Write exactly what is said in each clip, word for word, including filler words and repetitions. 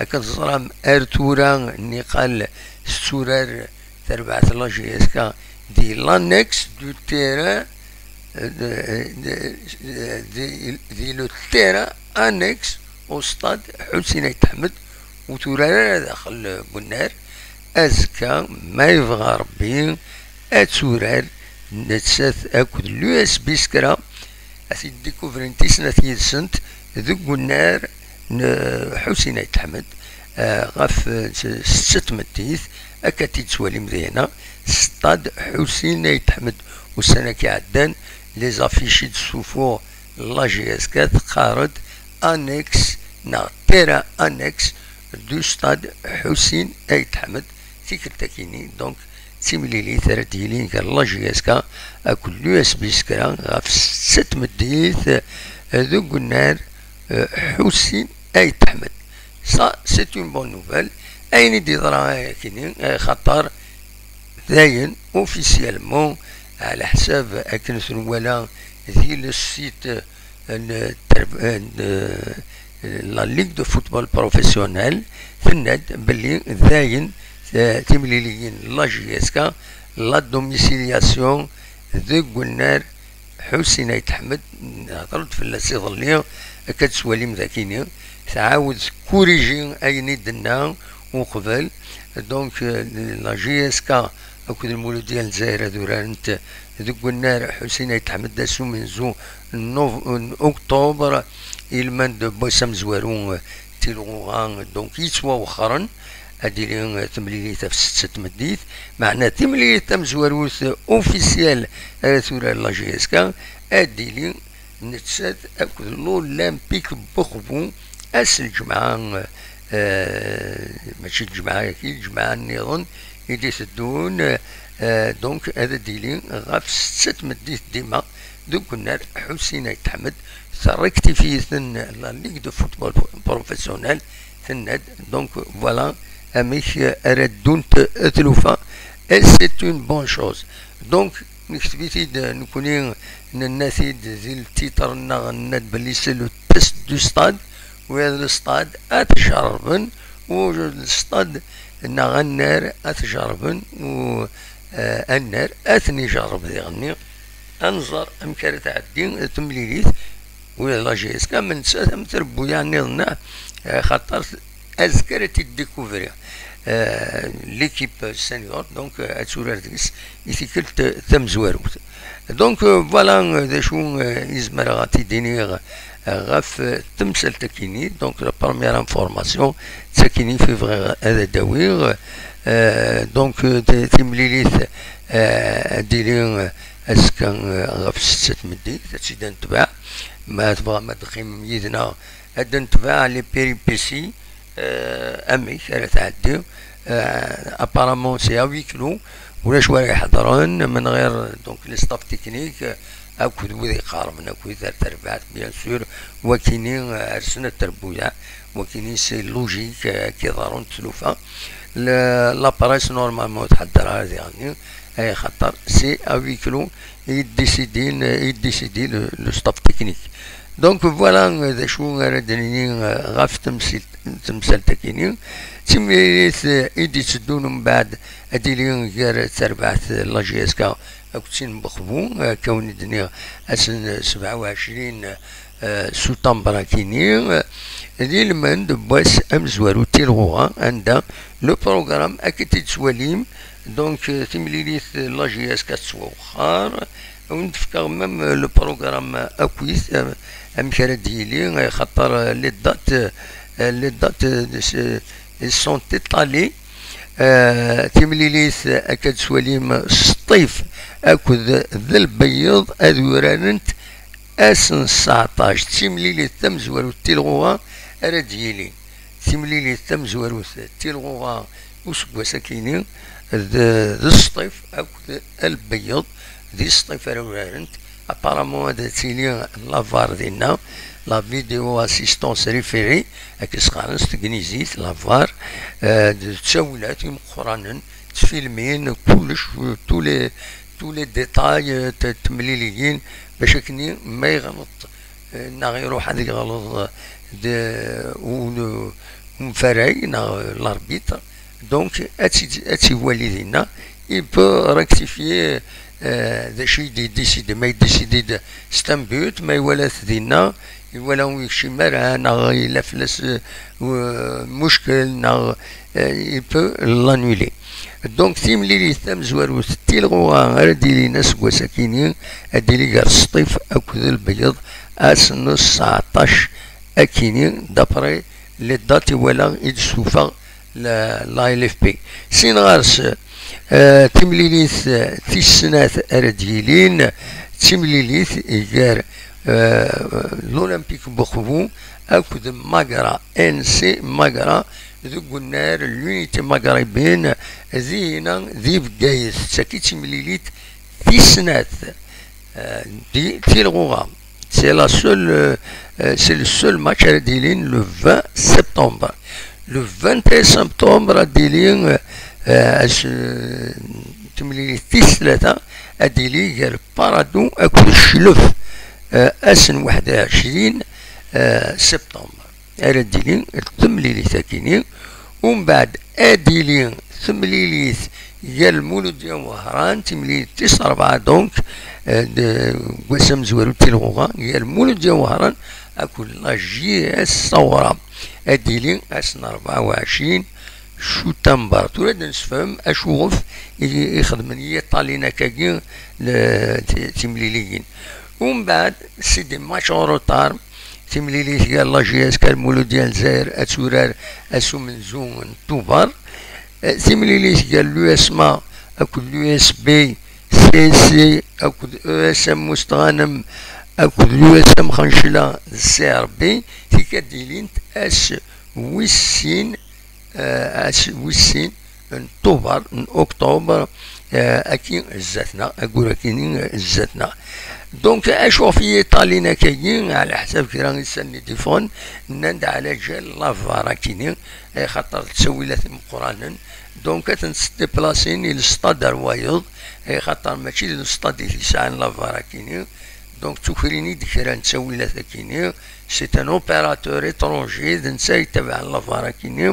Akken teẓram, ar tura niqal tetturar terbaɛt n la J S K di l'annexe du terrain, euh, de, de, de, di, di le terrain annexe au stade Ḥusin Ayt Ḥmed, ur turar ara daxel n unnar. Azekka, ma yebɣa Rebbi, ad turar nettat akked l'U S B Skra, ad t-id-découvrir tisnat yid-sent deg unnar n Ḥusin Ayt Ḥmed, eh, ɣef, eh, s-, setta tmeddit, akka t-id-tettwalim dihna, stade Ḥusin Ayt Ḥmed. Ussan-agi iɛeddan, les affiches i d-tessufuɣ la J S K teqqar-d annexe neɣ terrain annexe du stade Ḥusin Ayt Ḥmed, tikkelt-agi-nni. Donc, d timlilit ara d-yilin gar la J S K akked l'U S B Skra ɣef setta tmeddit, eh, deg unnar, eh, Ḥusin Ayt Ḥmed. Ça, c'est une bonne nouvelle. Ayen i d-yeḍra akini, eh, xaṭer dayen, officiellement, ɛla ḥsab akken t-nwala di le site n terb-, n, eh, la Ligue de football professionnel, tenna-d belli dayen, eh, timliliyin n la J S K, la domiciliation deg unnar Ḥusin Ayt Ḥmed, nehder-d fell-as iḍelli, akka d-tettwalim dakini, tɛawed tekuriji ayen i d-tenna uqbel. Donc, eh, la J S K akked Lmuludya n Lezzayer ad urarent deg unnar Ḥusin Ayt Ḥmed ass umenzu n nov-, n octobre, ilmend n wass amezwaru, eh, tilɣuɣa, donc, yettwawexxren, ad d-tili, eh, temlilit ɣef setta tmeddit, meɛna timlilit tamezwarut, eh, officielle ara turar la J S K, ad d-tili nettat akked l'Olympique n Uxbu ass n lǧemɛa, eh, mačči lǧemɛa-agi, lǧemɛa nniḍen i d-iteddun, eh, donc ad d-tili ɣef setta tmeddit dima deg unnar Ḥusin Ayt Ḥmed, terrektif-iten la Ligue de football professionnel, tenna-d, donc voilà amek ara ddunt tlufa, et c'est une bonne chose. Donc, nekteb-it-id nekkni, nenna-t-id di ltitr-nneɣ, nenna-d belli c'est le test du stade, wid le stade ad t-jerrben, u le stade neɣ annar ad t-jerrben, u, eh, annar ad ten-ijerreb diɣenni. Ad nẓer amek ara tɛeddi temlilit, wid la J S K, ma nettat am trebbuyaɛ nniḍen, eh, xaṭer azekka ara t-id-découvrir, eh, l'équipe senior, donc, eh, ad turar deg-s i tikkelt tamezwarut. Donc, eh, voilà, eh, d acu, eh, i zemreɣ ad t-id-iniɣ, eh, ɣef, eh, temsalt-agi-nni. Donc, la première information, d takini i bɣiɣ ad d-awiɣ. Eh, donc, eh, ti-, timlilit, eh, ad d-tili, eh, azekka, eh, ɣef setta tmeddit, ad tt-id-netbeɛ. Ma tebɣam ad d-teqqimem yid-neɣ, ad d-netbeɛ les péripéties, eh, amek ara tɛeddi. Eh, apparemment, c'est à huis clos, ulac wara iḥeḍren, min ɣir, donc, le staff technique, eh, akked wid iqerben akkit ar terbaɛt, bien sûr, wakini, eh, ar snat trebbuyaɛ, wakini, c'est logique, eh, ad k-iḍerrun tlufa. Le, la presse, normalement, ur tḥedder ara diɣenni, eh, xaṭer c'est à huis clos i d-décidin, i d-décidi le, le staff technique. Donc, voilà, eh, d acu ara d-nini, eh, ɣef temsilt, temsalt-agi-nni. D timlilit, eh, i d-itteddun mbeɛd ad d-tili gar terbaɛt, eh, la J S K akked tin n Uxbu, eh, akka wen-d-nniɣ, ass n sebɛa u ɛecrin, eh, sutamber-agi-nni, eh, di lmend n wass amezwaru n tilɣuɣa, anda le programme akka i t-id-tettwalim, donc, eh, timlilit, eh, la J S K tettwawexxer, ad wen-d-fkeɣ même, eh, le programme akkit, eh, amek ara d-yili, eh, xaṭer, eh, les dates, eh, les dates, eh, de ce, ils sont étalés. Eh, timlilit, eh, akka d-tettwalim, Sṭif akked d Lbeyyeḍ ad urarent ass n tseɛṭac, d timlilit tamezwarut n tilɣuɣa ara d-yilin. Timlilit tamezwarut n tilɣuɣa useggas-agi-nni d, d Sṭif akked Lbeyyeḍ, di Sṭif ara urarent. Apparemment ad tili la var dinna, la vidéo assistance référée, akken s-qqaren s tegnizit, la var, eh, d ttawlat imeqqranen, ttfilmin, kullec, tous les, tous les détails, eh, t-, temliliyin, bac akken ma yeɣleḍ, eh, neɣ iruḥ ad yeɣleḍ, eh, d, u, umfaray neɣ l'arbitre. Donc, ad tt-, ad tt-iwali dinna, il peut rectifier, euh, d acu i d-yedisidi, ma yedisidi-d s tambut, ma iwala-t dinna, iwala ur yekcim ara, neɣ yella fell-as, euh, muckel, neɣ, euh, il peut l'annuler. Donc, timlilit tamezwarut n tilɣuɣa ara d-ilin aseggas akini, ad d-ili gar Sṭif akked Lbeyyeḍ ass n sseɛṭac akini, d'après les dates i wala i d-stufaɣ la, la L F P. Sin ɣer-s, euh, timlilit, euh, tis snat ara d-yilin, d timlilit gar, euh, l'Olympique Bourboux akked Magra, N C Magra, deg unnar l'Unité Maghrébine, dihina di Bgayet. D tagi d timlilit tis snat, euh, di tilɣuɣa. C'est la seule, euh, euh, c'est le seul match ara d-ilin le vingt septembre. Le vingt et un septembre ad d-ili, euh, euh, ass, euh, timlilit tis tlata, ad d-ili gar Paradou akked Cclef, euh, ass n waḥed u ɛecrin, euh, septembre. Ara d-ili temlilit akini. Umbeɛd ad d-ili temlilit gar Lmuludya Wehran, timlilit tis rebɛa, donc, euh, de, deg wass amezwaru n tilɣuɣa, gar Lmuludya Wehran akked la J S Saoura. Ad d-ili ass n rebɛa u ɛecrin Cutamber. Tura ad d-nessefhem acuɣef i, i xedmen Yiṭaliyen akkagi, le, ti-, timliliyin. Umbeɛd, c'est des matchs en retard. Timlilit gar la J S K Lmuludya n Lezzayer ad turar ass umenzu n Tubeṛ. Eh, timlilit gar l'U S M A akked l'U S B, C S C akked E S M Mustɣanem akked l'U S M Xencla d C R B, tikka d-ilint ass wis sin, eh, ass wis sin n Tubeṛ, n Octobre, eh, aki zdat-neɣ, aggur akini zdat-neɣ. Donc, acu ɣef Yiṭaliyen akkagi, ɛla ḥsab kra n yissanen i d-iffɣen, nnan-d ɛla ǧal la var akini, eh, xaṭer d ttawilat imeqqranen. Donc, ad tent-sdeplasin i lestad ar wayeḍ, eh, xaṭer mačči d lestad i t-yesɛan la var akini. Donc, tukrin-id kra n ttawilat akini. C'est un opérateur étranger, d netta i yettabaɛen la var akini.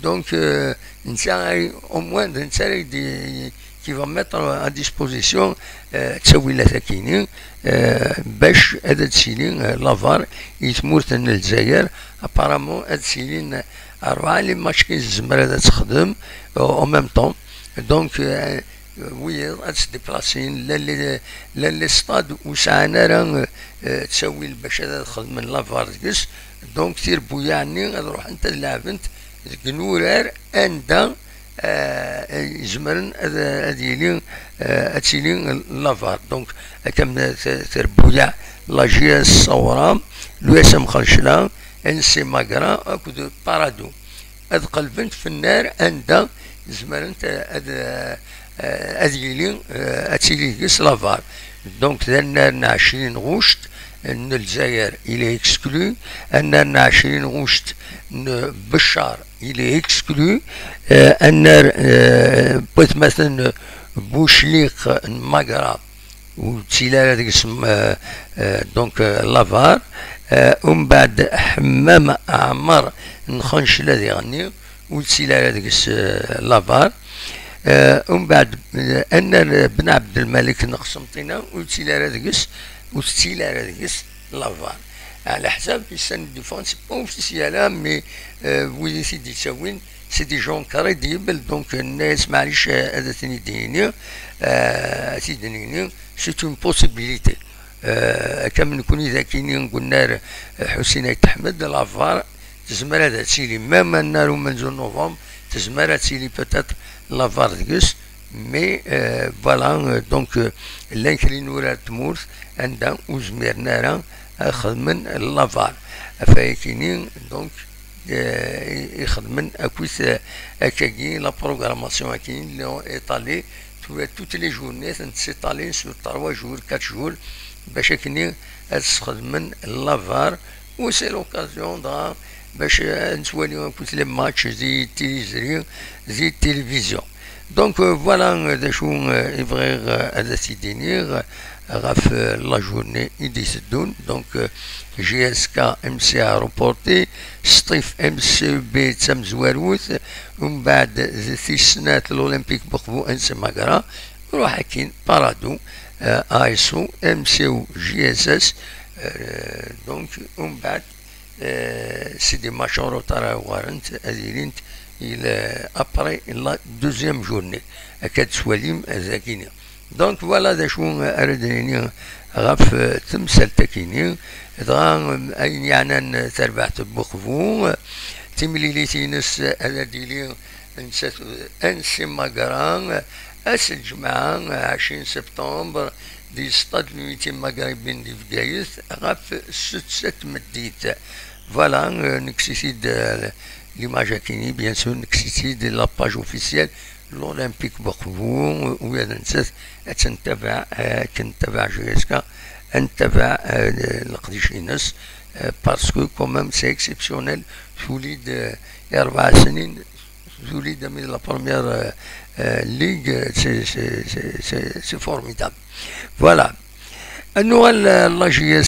Donc, euh, netta ay, au moins, d netta ay di, qui va mettre à disposition, euh, ttawilat akini, euh, bac ad, ad tili, euh, la var i tmurt n Lezzayer. Apparemment, ad tilin rebɛa les matchs i tezmer ad texdem, euh, en même temps. Donc, euh, wiyaḍ ad sdeplasin, llan les, llan les stades ur sɛan ara, euh, ttawil bac ad xedmen la var deg-s. Donc, tirebbuyaɛ-nni ad ruḥent ad lɛebent deg inurar anda, euh, zemren ad, ad yili, euh, ad tili la var. Donc, akka am t-, tirebbuyaɛ, la J S Saoura, l'U S M Xencla, N C Magra akked Paradou. Ad qelbent f nnar anda zemrent ad, ad yili, ad tili deg-s la var. Donc, d annar n ɛecrin ɣuct n Lezzayer, il est exclu. Annar n ɛecrin ɣuct n Beccar, il est exclu. Euh, annar, euh, n watmaten Bucliq n Magra, ur ttili ara deg-s, euh, euh, donc, euh, la var. Euh, umbeɛd Ḥemmam Ɛmer n Xencla diɣenni, ur ttili ara deg-s, euh, la var. Euh, umbeɛd, euh, annar Ben Ɛebdelmalek n Qsenṭina, ur ttili ara deg-s, ur tettili ara deg-s la var. Ɛla ḥsab, yissanen d-iffɣen, c'est pas officiel, hein, mais, euh, wid i t-id-ittawin, c'est des gens crédibles, donc, euh, nenna-yas, maɛlic, euh, ad ten-id-yini, euh, ad t-id-nini, c'est une possibilité. Euh, akka am nekkni d akini n unnar, euh, Ḥusin Ayt Ḥmed, la var tezmer ad tili, même annar umenzu n novembre, tezmer ad tili peut-être la var deg-s, mais, euh, voilà, euh, donc, euh, llan kra n inurar n tmurt anda ur zmiren ara ad xedmen la var. Ɣef wayakini, donc, euh, i, i xedmen akkit, euh, akkagi, la programmation akini, llan étalés, tura toutes les journées, ad tent-sétalin sur trois jours, quatre jours, bac akini ad sxedmen la var, u c'est l'occasion dɣa bac ad nettwali akkit les matchs di tiliẓri, di tilivizyu. Donc, euh, voilà, euh, d acu, euh, i bɣiɣ, euh, ad as-id-iniɣ, ɣef la journée i d-iteddun. Donc, J S K M C A reporté, Sṭif M C B d tamezwarut, umbeɛd d tis snat l'Olympique Boqbu N C Magra, ruḥ akkin Parado, A S O, M C O, J S S, donc umbeɛd Sidi Mačur u Ṭara uɣarent ad ilint après la deuxième journée. Akka d-twalim dagini. Donc voilà d acu ara d-nini ɣef temsalt-akini. Dɣa ayen yeɛnan tarbaɛt n Buqbu, timlilit-ines ad d-tili nettat N C Magra, ass n lǧemɛa ɛecrin septembre, di stade n l'Unité Maghrébine di Bgayet ɣef setta n tmeddit. Voilà, nekkes-it-id l'image-akini, bien sûr, nekkes-it-id la page officielle l'Olympique Boqbu, u ad nettat ad tt-ntabaɛ akken ntabaɛ J S K, ad ntabaɛ leqdic-ines, parce que quand même c'est exceptionnel, tuli-d i rebɛa snin, tuli-d ami la première ligue, c'est formidable. Voilà. Ad nuɣal la J S K.